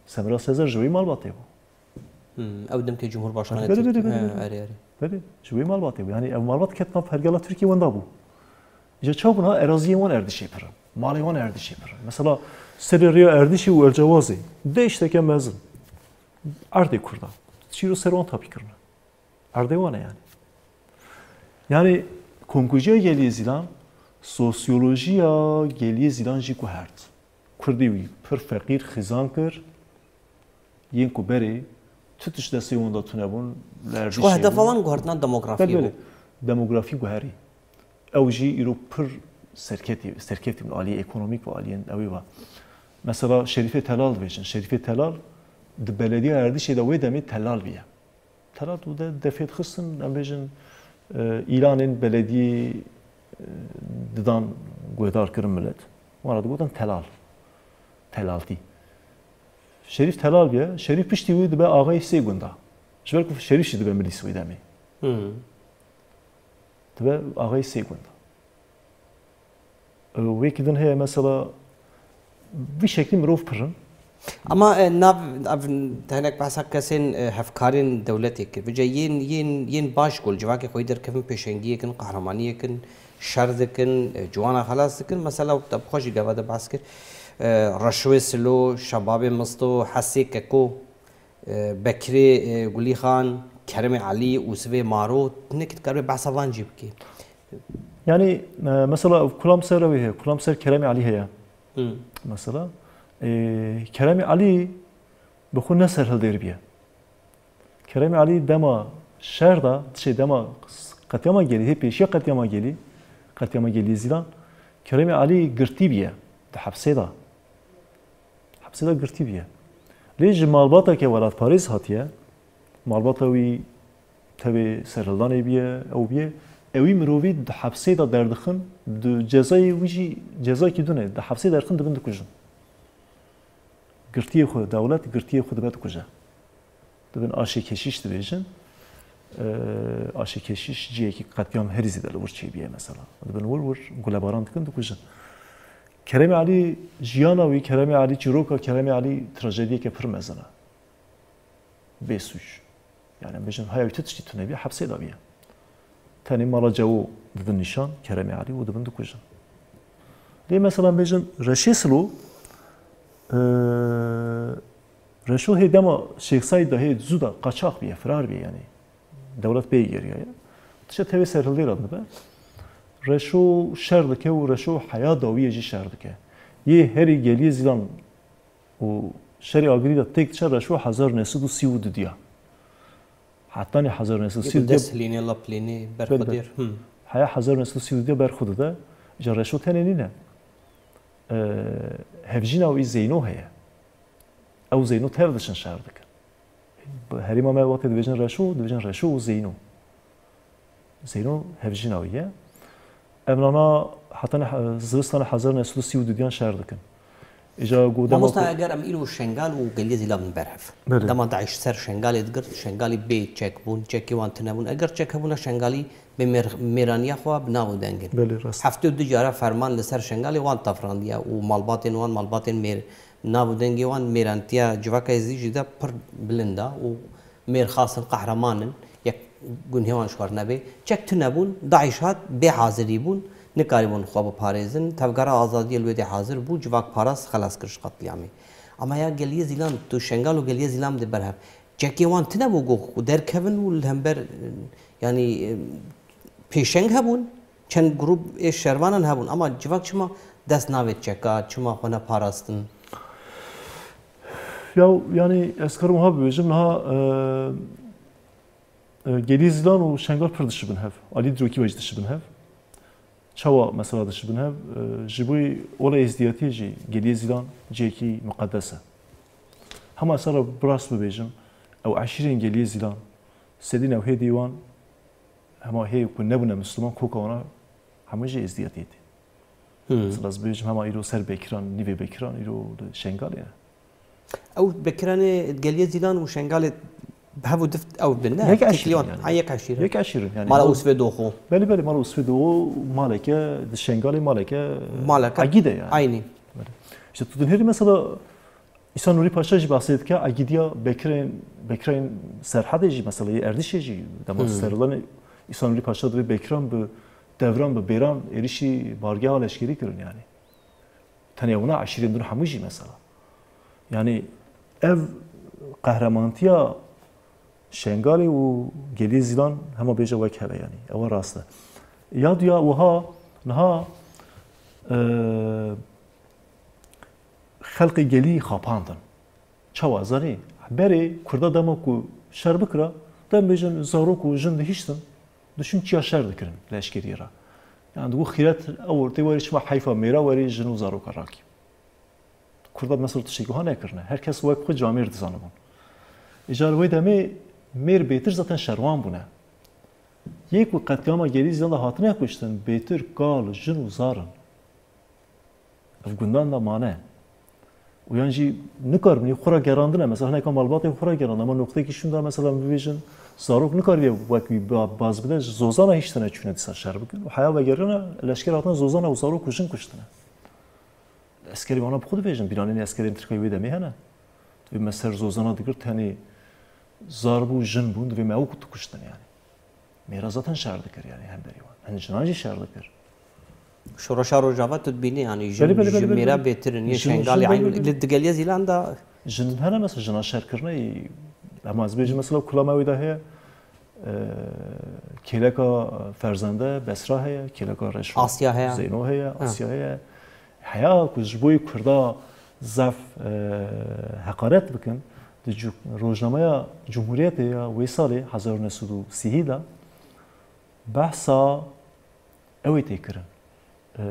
Semra Sezer ji wî malbatê bû. Hmm, ew demkê Cumhurbaşkanê Belê, belê, Tirk- belê, He, belê. erê, erê. Belê, ji wê malbatê bû. Yani ev malbat ket nav pergala Tirkiye wenda bû. Îca çawa bûna eraziyên wan erdişê pir in. Malê wan erdişê pir in. Mesela serê rêya erdişê û ercawazê. Deşteke mezin. Erdê Kurda. Çîro ser wan tapî kirine. Erdê wan e yani. Yani komkujiya geliyê Zîlan, sosyolojiya geliyê Zîlan jî guhert. Kurdî wî pir feqîr, xizan kir. Yên ku berê tu tişt destê wan de tune bûn, li erdî Ji xwe hedefa wan guhertina demografiyê bû. Demografî guherî. Ew jî îro pir serketî, serketî bûn aliyê ekonomîk ve aliyên ew ê ve. Mesela Şerîfê Telal dibêjin. Şerîfê Telal di belediya Erdîşê de wê demê telal bûye. Telal û de defê dixistin, em bêjin, e, îlanên belediyê, e, didan guhdar kirin milet. Wan re digotin telal. Telaltî. Şerîf telal bûye. Şerîf piştî wî dibe axayê sê gunda. Ji ber ku Şerîf jî dibe milîs wê demê. Hmm. Dibe axayê sê gunda. E, wekî din heye mesela vî şeklî mirov pir in. Ama, e, nav, ev, te hinek behsa kesên, e, hevkarên dewletê kir. Vêca yên, yên, yên baş ku li civakê xwe yî derkevin pêşengiyê kin, qehremaniyê kin, şer dikin, e, ciwana xelas dikin. Mesela te bi xwe jî gava de behs kir. E, Reşoyê Silo, Şebabê Misto, Hesê Keko, e, Bekirê, e, Gulîxan, Keremê Elî, Ûsivê Maro, hinek dikare behsa van jî bike. Yani, e, mesela Kulam Ser ew heye, Kulam Ser Keremê Elî heye. Hmm. Mesela, e, Keremê Elî bi xwe ne serhildêr bûye. Keremê Elî dema şer de, dişê dema qetyama gelî, hê pêşiya qetyama gelî, qetyama gelî Zîlan, Keremê Elî girtî bûye di hepsê de. Hepsê de girtî bûye. Lê ji malbateke welatparêz hatiye, malbata wî tevê serhildanê bûye, ew bûye, ewî mirovî di hepsê de derdixin, di cezayê wî jî cezayekî din e, di hepsê derxin dibin dikujin. Girtiyê xwe, dewlet girtiyê xwe dibe dikuje. Dibin aşê keşîş dibêjin. Eee, aşê keşîş cihekî qetyam herî zêde li wir çêbûye mesela. Dibin wir wir gulebaran dikin dikujin. Keremê Elî jiyana wî, Keremê Elî çîroka Keremê Elî trajediyeke pir mezin e. Bê sûc. Yani em bêjin haya wî tu tiştî tune bî, hepsê de bîye. Tenê mala Cewo didin nîşan, Keremê Elî û dibin dikujin. Lê mesela em bêjin Reşê Silo, e, Reşo hê dema Şêx Seîd de hê zû de qaçax bîye, firar bîye yani. Dewlet pê geriyaye. Tişe tevê serhildê re dibe. Reşo şer dike û Reşo heya dawiyê jî şer dike. Yê herî geliyê Zîlan û şerê Agirî de têk diçe Reşo hezar neh sed û sî û du diya. Hetanî hezar neh sed û sî û du diya. Dest hilîne, lap hilîne, ber xwe dêr. Hmm. Heya hezar neh sed û sî û du diya ber xwe dide. Îca Reşo tenê nîne. Ee, hevjîna wî Zeyno heye. Ew Zeyno tev diçin şer dikin. Herêma me wextê dibêjin Reşo, dibêjin Reşo û Zeyno. Zeyno hevjîna wî ye. Em nana heta ne, zivistana hezar neh sed û sî û du diyan şer dikin. Îca ku dema Mamosta, ku eger em îro Şengal û Geliyê Zîlan bin ber hev. Belê. Dema DAIŞ ser Şengalê digirt, Şengalî bê çek bûn, çekê wan tune bûn. Eger çek hebûna Şengalî bê mêr-, mêraniya xwe bi nav û dengin. Belê, rast. Heftê û du cara ferman li ser Şengalê wan tefrandiye û malbatên wan, malbatên mêr-, nav û dengê wan mêrantiya civaka Êzidî jî de pir bilind e û mêrxas in, qehreman in, yek gunhê wan ji xwe re nebe. Çek tune bûn, DAIŞ hat, bê hazirî bûn, nikarîbûn xwe biparêzin. Tevgera Azadiyê li wê dê hazir bû, civak parast, xelas kir ji qetlîamê. Ama ya Geliyê Zîlan, tu Şengal û Geliyê Zîlan bide ber hev. Çekê wan tune bû ku derkevin û li hember, yanî, pêşeng hebûn, çend grûp ê şervanan hebûn, ama civak çima dest navêt çeka, çima xwe neparastin? Ya, yanî ez karim wiha bibêjim, niha, e, e, Gelî Zîlan û Şengal pir dişibin hev. Alî dîrokî ve jî dişibin hev. Çawa mesela dişibin hev? E, ji bo ola êzdiyatiyê jî Gelî Zîlan cihekî miqedes e. Hema sara bi rast bibêjim, ew eşîrên Gelî Zîlan, sedî newhêdî wan, hema hê ku nebûne Misliman, koka wana hemû jî êzdiyatiyê tê. Hmm. Mesela ez bibêjim hema îro ser Bekiran, nîvê Bekiran îro li Şengalê ne. Ew Bekiranê, Geliyê Zîlan û Şengalê bi hev û dift ew bin, ne? Yek eşîr in yani. Ha, yek eşîr in. Yek eşîr in yani. Mala Ûsvê Doxo. Belê, belê, mala Ûsvê Doxo maleke, di Şengalê maleke, maleke egîd e yani. Aynî. Belê. İşte tu dinêrî mesela Îsa Nûrî Paşa jî behsê dike, egîdiya Bekirên, Bekirên Serhedê jî, mesela yê Erdîşê jî, dema Hmm. serilanê Îsa Nûrî Paşa divê Bekiran bi devran, bi bêran êrîşî bargeha leşkerî kirin yani. Tenê wina, eşîrên din hemû jî mesela. Yani ev qehremantiya Şengalê û Geliyê Zîlan hema bêje wek hev e yani. Ewa rast e. Ya duya wiha niha, e, xelqê gelî xapandin. Çawa zanî? Berê Kurda dema ku şer bikira, dem bêjin zarok û jin dihiştin, diçûn çiya şer dikirin leşkeriyê re. Yani digo xîret ew tê werî çima heyfa mêra werî jin û zaroka rakî. Kurda mesela tiştekî wiha nekirine. Her kes wek xwe camêr dizanibûn. Îcar wê demê mêr bêtir zaten şerwan bûne. Yê ku qetlîama Gelî Zîlan de hatine kuştin, bêtir kal, jin û zar in. Ev gundan de mane. Û yan jî nikaribin, xwe ra gerandine. Mesela hineka malbatê xwe ra gerandine. Ama noqtekî şûnda mesela bibêjin, zarok nikaribe wek wî ba-, baz bide, ji Zozana hiştine çûne dîsa şer bikin. Û heya vegeriyana, leşker hatine Zozana û zarok û jin kuştine. Eskerê wana bi xwe dibêjin, bîranînê eskerên Tirkiyê wê demê hene. Divê me ser Zozana digir, tenê zar bû, jin bûn, divê me ew dikuştin yani. Mêra zaten şer dikir yani hemberî wan. Hin jinan jî şer dikir. Şoreşa Rojava tu dibînî yani jin, Belê, belê, belê, jin belê, mêra belê. bêtir in, yê Jin, Şengalê jin, eyn, belê, belê. Li di Geliyê Zîlan de Jin hene mesela jina şer kirine, ama ez bêjim mesela kulama wê de heye, e, kêleka Ferzende Besra heye, kêleka Reşo Asya heye. Zeyno heye, Ha. Asya heye. Heya ku ji bo yê Kurda zaf, e, heqaret bikin, di cu-, rojnameya Cumhuriyetê ya wê salê hezar û neh sed û sî de behsa ew ê tê kirin. E,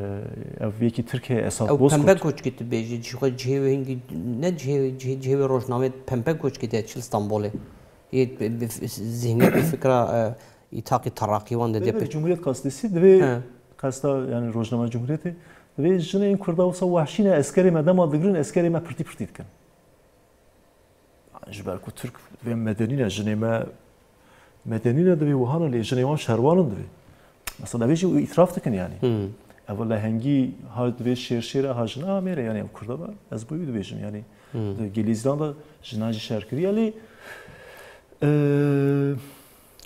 ev yekî Tirkiye esas Ew Bozkurt. Pembe koçkî tu bêjî, ji xwe cihê wê hingî, ne cihê wê, cihê, cihê wê rojnamê pembe koçkî de çil Stenbolê. Yê bi, bi, zihniyet, bi fikra, e, îtaqî teraqî wan de Belê, dê belê, pêş. Cumhuriyet gazetesi divê He. qesta, yani rojnama Cumhuriyetê, divê jinên Kurda wisa wehşî ne, eskerê me dema digirin, eskerê me pirtî pirtî dikin. Ji ber ku Tirk divê medenî ne, jinê me medenî ne, divê wiha ne, lê jinê wan şerwan in divê. Mesela, divê jî îtiraf dikin yani. Hmm. Ev lehengî ha divê şêr şêr e, ha jin a mêr e, yani ev Kurda be, ez bo wî dibêjim yani. Hmm. Di Gelî Zîlan de jinan jî şer kiriye, lê, e,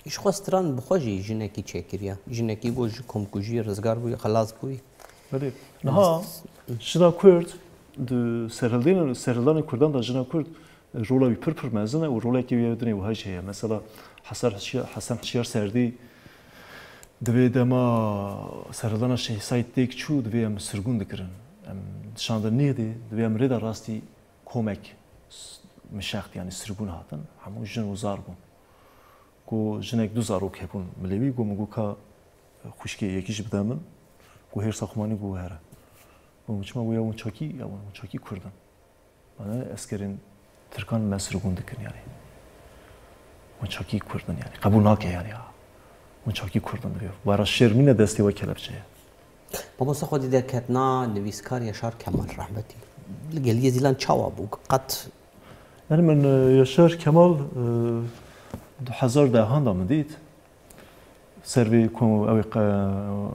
Ji xwe stran bi xwe jî jinekî çêkiriye. Jinekî ku ji komkujiyê rizgar bûyî, xelas bûyî. Belê. Niha jina Kurd di serhildên-, serhildanên Kurdan de jina Kurd rola wî pir pir mezin e û rolekî wî ev dinê wiha jî heye. Mesela Hesen Hişyar, Hesen Hişyar Serdî divê dema serhildana Şêxî Seîd têk çû, divê em sirgûn dikirin. Em dişandin nêdê, divê em rê de rastî komek s-, mişext, yani sirgûn hatin. Hemû jin û zar bûn. Ku jinek du zarok hebûn milê wî, got, min got, ka xwişkê yekî jî bide min. Got, hêrsa xwe manî, got, here. Got, min çima, got, ya hûn çakî, ya hûn çakî Kurd in. Mane eskerên Tirkan me sirgûn dikin yani. Hûn çakî Kurd in yani. Qebûl nake yani ya. Hûn çakî Kurd in divê. Wera şêr mîne destê we kelepçe ye. Mamosta xwedî derketna nivîskar Yaşar Kemal rehmetî. Li Geliyê Zîlan çawa bû? Qet Yani min, e, Yaşar Kemal, e, du hezar dehan de min dît. Ser vê ku ew ê qe-,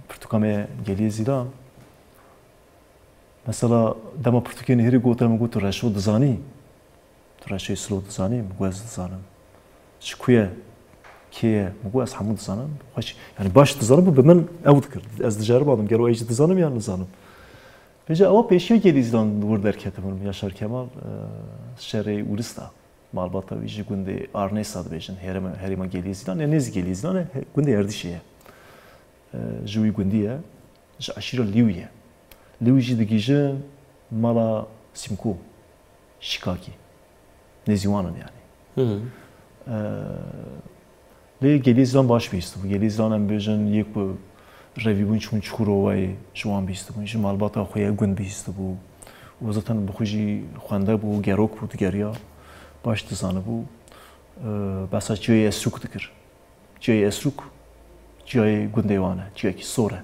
pirtûka me Geliyê Zîlan. Mesela dema pirtûkê nihêrî gote min got, "Tu Reşo dizanî? Tu Reşoyê Silo dizanî?" Min got, "Ez dizanim." "Ji ku ye? Kê ye?" Min got, "Ez hemû dizanim." Xweş, yani baş dizanim, bi min ew dikir. Ez diceribadim, gelo ê jî dizanim yan nizanim. Vêca ewa pêşiya Gelî Zîlan li wir derketibûn, Yaşar Kemal, e, şerê Ulis de. Malbata wî ji gundê Arnêsa dibêjin, herêma, herêma Gelî Zîlan, ya nêzî Gelî Zîlan e, he-, gundê Erdîşê ye. E, ji wî gundî ye, ji eşîra Lîwî ye. Lîwî jî digihîjin mala Sîmko, Şikakî. Nêzî wan in yani. Hı hı. E, Lê Gelî Zîlan baş bihîstibû. Gelî Zîlan, em bêjin, yê ku revîbûn çûn Çukurovayê, ji wan bihîstibûn. Ji malbata xwe ye gund bihîstibû. Û zaten bi xwe jî xwende bû, gerok bû, digeriya. Baş dizanibû. Ee, behsa Çiyayê Esrûk dikir. Çiyayê Esrûk, çiyayê gundê wan e, çiyayekî sor e.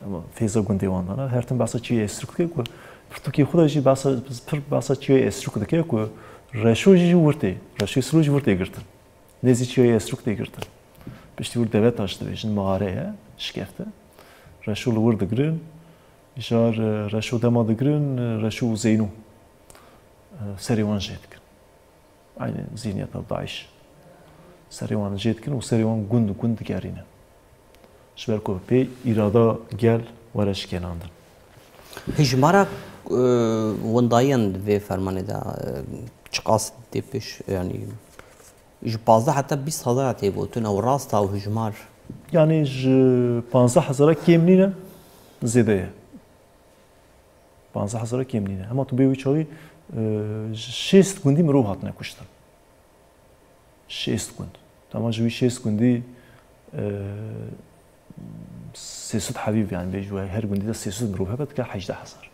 Ama fêza gundê wan dana. Her tim behsa Çiyayê Esrûk dike ku pirtûkê xwe de jî behsa, pir behsa Çiyayê Esrûk dike ku Reşo jî ji wir tê, Reşoyê Silo ji wir tê girtin. Nêzî Çiyayê Esrûk tê girtin. Piştî wir Devetaş dibêjin, mixare ye, şikefte. Reşo li wir digirin, îcar, e, Reşo dema digirin, e, Reşo û Zeyno. e, serê wan jê dikin. Aynı zihniyeta DAIŞ. Serê wan jê dikin û serê wan gund gund digerîne. Ji ber ku pê îrada gel were şikênandin. Hijmara, e, wendayiyên vê fermanê de, e, çiqas tê pêş, yanî ji pazdeh heta bîst hezar tê gotin, ew rast e, ew hijmar? Yanî ji panzdeh hezara kêm nîne, zêde ye. Panzdeh hezara kêm nîne. Hema tu bê wî çaxî, e, ji şêst gundî mirov hatine kuştin. Şêst gund. Dema ji wî şêst gundî, e, sê sed hevî, yanî bê ji her gundî de sê sed mirov hebe, dike hejdeh hezar.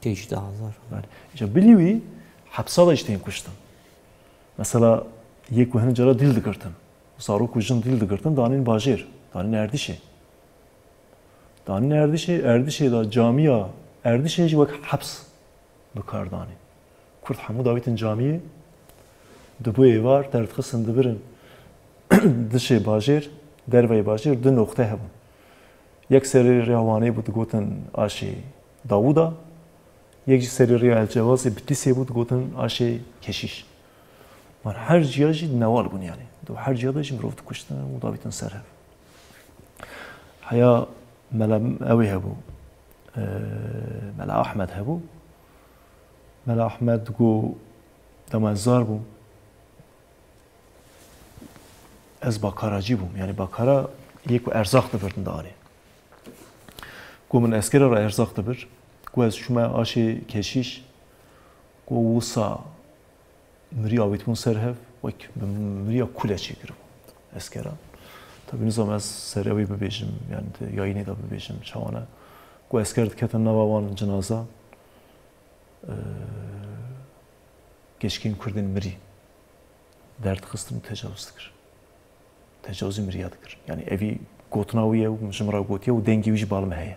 Hejdeh hezar. Belê. Îca bilî wî hepsa de jî tên kuştin. Mesela yê ku hin cara dîl digirtin. Zarok û jin dîl digirtin, danîn bajêr, danîn Erdîşê. Danîn Erdîşê, Erdîşê de camiya Erdîşê jî wek heps bi kar danîn. Kurd hemû davîtin camiyê, dibû êvar, derdixistin dibirin dişê bajêr, derveyê bajêr du noxte hebûn. Yek serê rêya Wanê bû, digotin Aşê Dawûda, yek jî serê rêya El Cewazê Bitlîsê bû, digotin Aşê Keşîş. Wan her ciya jî newal bûn yanî. Di her ciya de jî mirov dikuştin û davîtin ser hev. Heya Mela ew ê hebû, e, Mela Ahmed hebû. Mela Ahmed digo, dema ez zar bûm, ez bakara cî bûm. Yanî bakara yê ku erzaq dibirdin dianê. Ku min eskera re erzaq dibir. Ku ez çûme Aşê Keşîş, ku wisa mirî avîtbûn ser hev, wek bi miriya kule çêkiribû eskera. Tabî nizam ez ser ew ê bibêjim, yanî di yayînê de bibêjim, çawa ne. Ku esker diketin nava wan cinazan, e, keçikên Kurdên mirî derdixistin û tecawuz dikir. Tecawizî miriya dikir. Yanî evî gotina wî ye û ji min re gotiye û dengê wî jî bal me heye.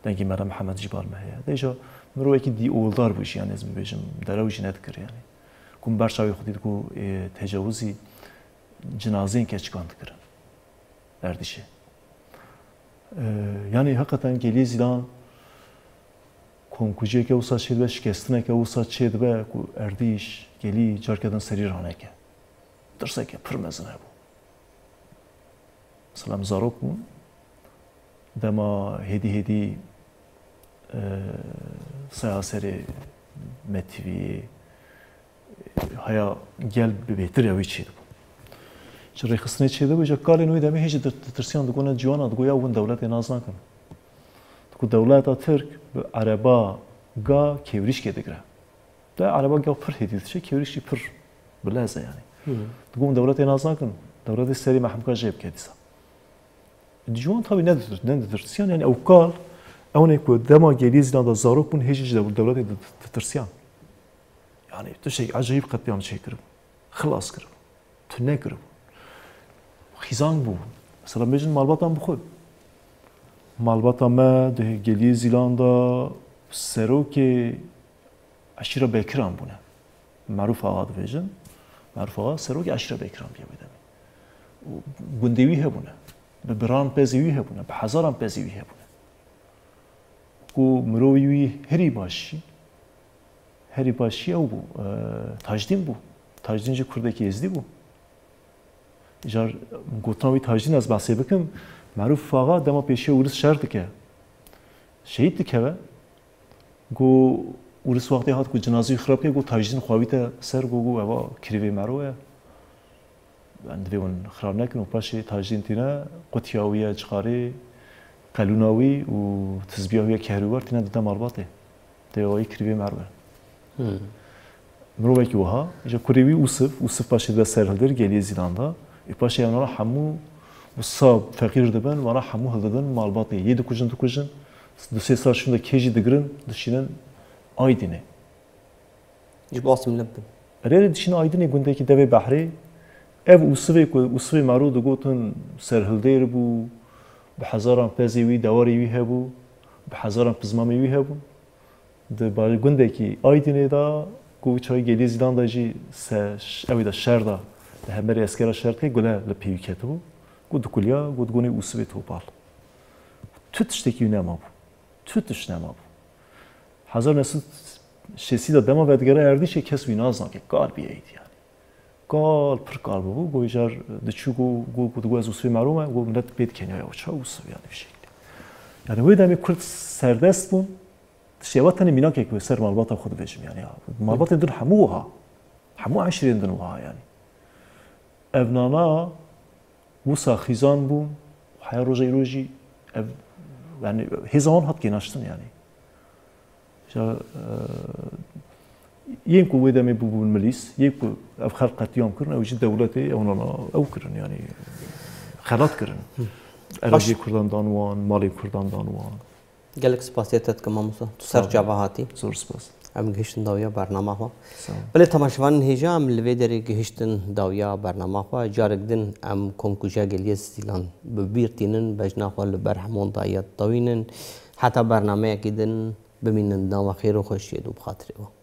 Dengê Mela Mihemed jî bal me heye. De îja mirovekî dî oldar bû jî, yanî ez bibêjim, derew jî nedikir yanî. Ku min ber çavê xwe dît ku, ê, tecawizî cinazeyên keçikan dikirin. Erdîşê. Ee, yanî heqeten gelî Zîlan komkujiyeke wisa çêdibe, şikestineke wisa çêdibe ku Erdîş, gelî carke din serî raneke. Tirseke pir mezin hebû. Mesela em zarok bûn, dema hêdî hêdî, e, saya serê me T V'yê, haya gel bi bêtir ya wî çêdibû. Ji rêxistinê çêdibû, ji kalên wî demê hê jî dir-, ditirsiyan, digo ne ciwana, digo ya win dewletê nas nakin. Digo dewleta Tirk bi ereba ga kêwrîşkê digire. De ereba ga pir hêdî diçe, kêwrîşkî pir bi lez e yanî. Hı. Digo hûn dewletê nas nakin, dewletê serî me hemka jê bike dîsa. Ciwan tabî neditir-, neditirsiyan, yanî ew kal, ewnê ku dema gelî Zîlan de zarok bûn, hê jî ji dew-, dewletê di-, ditirsiyan. Yanî tiştek ecayîb qetlîam çêkiribû, xilas kiribû, tune kiribû. Xîzan bû. Mesela bêjin malbatan bi xwe. Malbata me di gelî Zîlan de serokê eşîra Bekiran bûne. Merûf Axa dibêjin. Merûf Axa serokê eşîra Bekiran bûye wê demê. Û gundê wî hebûne. Bi biran pezê wî hebûne. Bi hezaran pezê wî hebûne. Ku mirovî wî herî baş jî, herî baş jî ew bû, e, Tacdîn bû. Tacdîn jî kurdekî êzdî bû. Îcar gotina wî Tacdîn ez behsê bikim, Merûf Axa dema pêşiya Ûris şer dike, şehîd dikeve. Got, Ûris wextê hat ku cinazê wî xirab kir, got, Tacdîn xwe avîte ser, got, got, eva kirîvê mero ye. Em divê hûn xirab nekin û paşê Tacdîn tîne qutiya wî ye, çixarê qelûna wî û tizbiya wî ye kehrûber tîne dide malbatê. Tê wayî kirîvê mero ye. Hmm. Mirovekî wiha, îja kurê wî Ûsiv, Ûsiv paşê dibe serhildir, geliyê Zîlan de. Ê paşê em wana hemû wisa feqîr dibin, wana hemû hildidin malbatê. Yê dikujin, dikujin. Du sê sal şûnde kê jî digirin, dişînin Aydînê. Ji bo asîmle bibin. Rê rê dişînin Aydînê, gundekî devê behrê. Ev Ûsivê ku Ûsivê mero digotin serhildêr bû, bi hezaran pezê wî, dewarê wî hebû, bi hezaran pizmamê wî hebûn. Di ba-, gundekî Aydînê de ku çayê Gelî Zîlan de jî se-, ew ê de şer de, li hemberî eskera şer dike, gule li pêwî ketibû. Ku dikuliya, ku digonê Ûsivê Topal. Tu tiştekî wî nemabû. Tu tişt nemabû. Hezar neh sed Şêsî de dema vedigere Erdîşê kes wî nazna ke kal bî êdî yanî. Kal, pir kal bûbû, go îcar diçû go, go, go, go ez Usivê merû me, go milet pê dikeniya ya çaw Usiv yanî bi şeklî. Yanî wê demê Kurd serdest bûn, şêwa tenê mînakek wê ser malbata xwe dibêjim yanî ya. Malbatên din hemû wiha. Hemû eşîrên din wiha yanî. Ev nana wisa xîzan bûn, heya roja îro jî ev, yanî hêza wan hat kênaştin yanî. Ja, e, yên ku wê demê bûbûn milîs, yên ku ev xelq qetlîam kirin, ew jî dewletê ew nana ew kirin yanî xelat kirin. Eraziyê Kurdan dan wan, malên Kurdan dan wan. Gelek spasiya te dikim mamosta. Tu ser çava hatî. Zor spas. Em gihiştin dawiya bernama xwe. Sağ ol. Belê temaşevanên hêja em li vê derê gihiştin dawiya bernama xwe. Carek din em komkujiya Geliyê Stîlan bi bîr tînin, bejna xwe li ber hemûn daye ditewînin. Heta bernameyekî din bimînin di nava xêr û xweşiyê de û bi xatirê we.